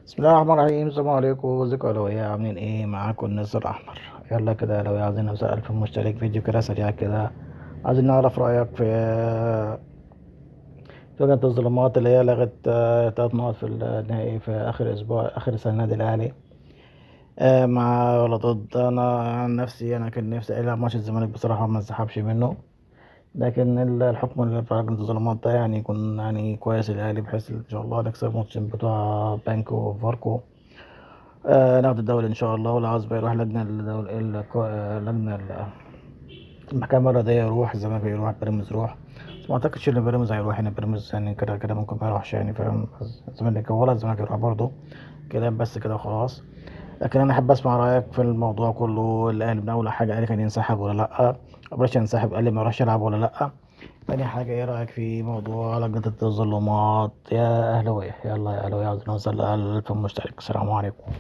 بسم الله الرحمن الرحيم. السلام عليكم، ازيكم يا لويا؟ عاملين ايه؟ معاكم النسر الاحمر. يلا كده يا لويا، عايزين نوصل 1000 مشترك. فيديو كده سريع كده، عايزين نعرف رايك في لجنة التظلمات اللي هي لغت 3 نقط في النهائي في اخر اسبوع اخر سنة النادي الاهلي. مع ولا ضد؟ انا عن نفسي انا كان نفسي العب ماتش الزمالك بصراحة، ما انسحبش منه، لكن الحكم اللي بتاع لجنة التظلمات ده يكون كويس للاهلي، بحيث ان شاء الله نكسب ماتشين بتوع بانكو وفاركو، ناخد الدوري ان شاء الله. واللي عاوز بقى يروح لجنة لجنة المحكمة الرياضية يروح، الزمالك يروح، بيراميدز يروح. بس ما اعتقدش ان بيراميدز هيروح، يعني بيراميدز كده كده ممكن ما يروحش، فاهم؟ الزمالك ولا الزمالك يروح برضه كده بس كده وخلاص. لكن انا احب اسمع رايك في الموضوع كله. الاهلي من اول حاجة، الاهلي كان ينسحب ولا لا؟ بلاش ينسحب، قال لي ما يروحش يلعب ولا لا؟ تاني حاجة، ايه رأيك في موضوع لجنة التظلمات يا أهلاوية؟ يلا يا أهلاوية، عاوزين نوصل ل1000 مشترك. السلام عليكم.